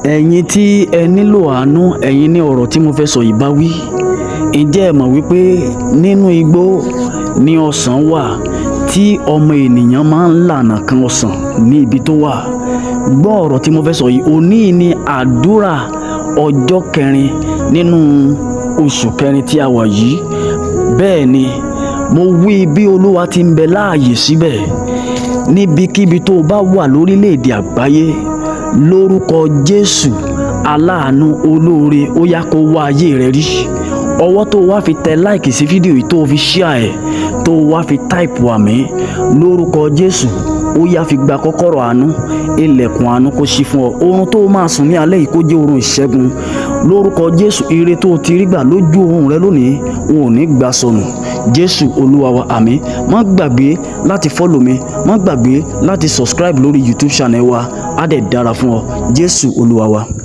Ẹ̀yin tí ẹ nílò àánú, ẹ̀yin ní ọ̀rọ̀ tí mo fẹ́ sọ yìí bá wí. Ǹjẹ́ ẹ mọ̀ wípé nínú igbó ní ọsàn wà tí ọmọ ènìyàn máa ń lànà kan ọsàn ní ibi tó wà? Gbọ́ ọ̀rọ̀ tí mo fẹ́ sọ yìí. Òní ní àdúrà ọjọ́ kẹrin nínú oṣù kẹrin tí a wà yìí. Bẹ́ẹ̀ ni mo wí, bí Olúwa ti ń bẹ láàyè síbẹ̀, níbikíbi tó o bá wà lórílẹ̀‐èdè àgbáyé, lórúkọ Jésù, aláàánú olóore ó yá kó wá ayé rẹ rí. Ọwọ́ tó o wá fi tẹ like sí fídíò yìí, tó o fi share ẹ̀, tó o wá fi type àmín, lórúkọ Jésù, ó yá, fi gba kọ́kọ́rọ́ àánú. Ilẹ̀kùn àánú kó ṣí fún ọ. Oorun tó o máa sùn ní alẹ́ yìí, kó jẹ́ oorun ìṣẹ́gun lórúkọ Jésù. Ire tó o ti rí gbà lójú oorun rẹ lónìí, wọn ò ní gbà sọnù. Jésù Olúwa wa, àmín. Má gbàgbé láti follow mi, má gbàgbé láti subscribe lórí YouTube channel wa. Á dẹ̀ dára fún ọ. Jésù Olúwa wa.